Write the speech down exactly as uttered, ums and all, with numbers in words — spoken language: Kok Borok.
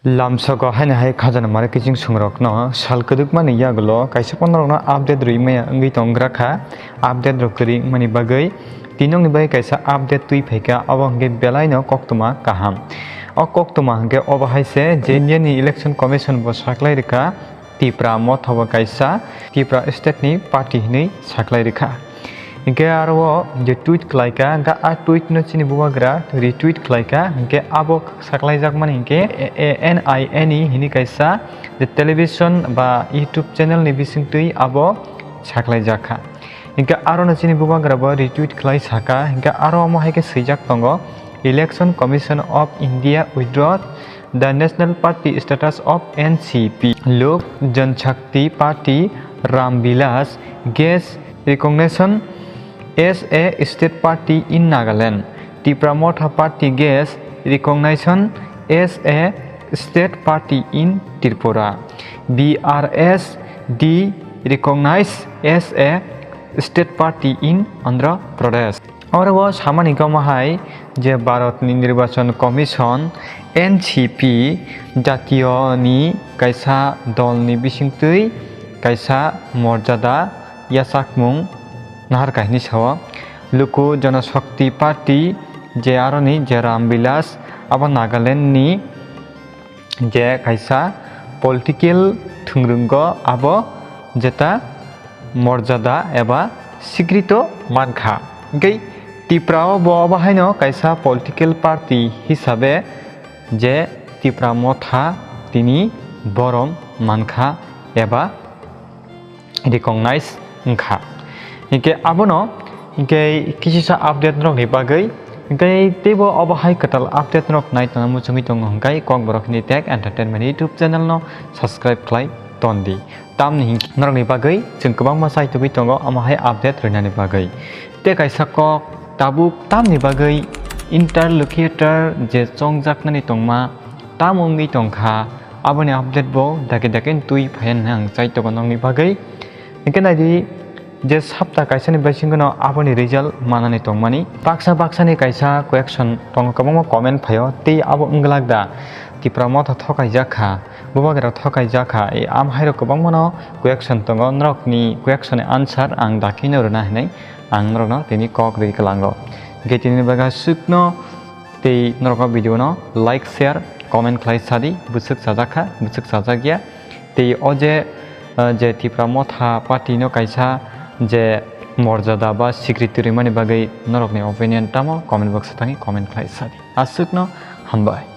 Lamsogo haino hai khajana mare kiching sungrokno sal kwdwkmani yagulo kaisa phano norokno update rwi maya wngwi tongra kha. Update rok kwrwi wngmani bagwi tinokni bagwi kaisa update twi phaikha, abo hwnkhe belaino koktwma kaham. O koktwma hwnkhe obo hai se je Indiani Election Commission bo saklai rwkha, Tipra Motha bo kaisa Tipra state ni party hinwi saklai rwkha. Hinkhe aro o je tweet khlaikha, hinkhe a tweet no chini bubagra retweet khlaikha, hinkhe abo saklaijakmani hinkhe N I N E hinwi kaisa je television ba YouTube channel ni bisingtwi abo saklaijakha. Hinkhe aro no chini bubagra bo retweet khlai saka, hinkhe aro omo hai khe swijak tongo, "Election Commission of India withdraw the national party status of N C P, Lok Janshakti Party Ram Vilas gets recognition as a state party in Nagaland. Tipra Motha Party gets recognition as a state party in Tripura. B R S D recognized as a state party in Andhra Pradesh." Oro o samani kamo hai je Bharatni Nirbachon Commission, N C P, jatiyo ni kaisa dol ni bisingtwi kaisa morjada yachakmung nahar kahini sao. Luku Janashakti Party je aroni je Ram Vilas abo Nagaland ni je kaisa political thwngrwngo abo jeta morjada eba sikrito mankha. Hinkhe Tipra o bo obo haino kaisa political party hisabe je Tipra Motha tini borom mankha eba recognize wngkha. Hinkhe abono hinkhe kisisa update rokni bagwi hinkhe teibo obo hai kwtal update rok nai tongna muchungwi tongo hinkhe Kokborok ni Tech Entertainment YouTube channel no subscribe khlai tondi. Tamni hinkhe norokni bagwi chwng kwbangma chaitugwi tongo omo hai update rwnani bagwi. Tei kaisa kok tabuk tamni bagwi interlocutor je chongjaknani tongma tamo wngwi tongkha, aboni update bo dake dake twi phaiya hwnwi ang chai tongo nokni bagwi. Hinkhe naidi je sapta kaisani bisingono aboni result manani tongmani. Baksa baksani kaisa question tongo, kwbangma comment phaio, tei abo wngwlak da Tipra Motha thokaijak kha, bubagra thokaijak kha, e, am hairok kwbangmano question tongo, norokni question ni answer ang dakino rwna hinwi ang norokno tini kok rwi kwlango. Hinkhe tini bagwi aswkno tei norok o video no like, share, comment khlai sadi, bwswk chajak kha, bwswk chajak ya. Tei o je, ah, je Tipra Motha party no kaisa je morjada ba sikriti rwmani bagwi norokni opinion tamo comment box o thangwi comment khlai sadi. Aswkno hambai.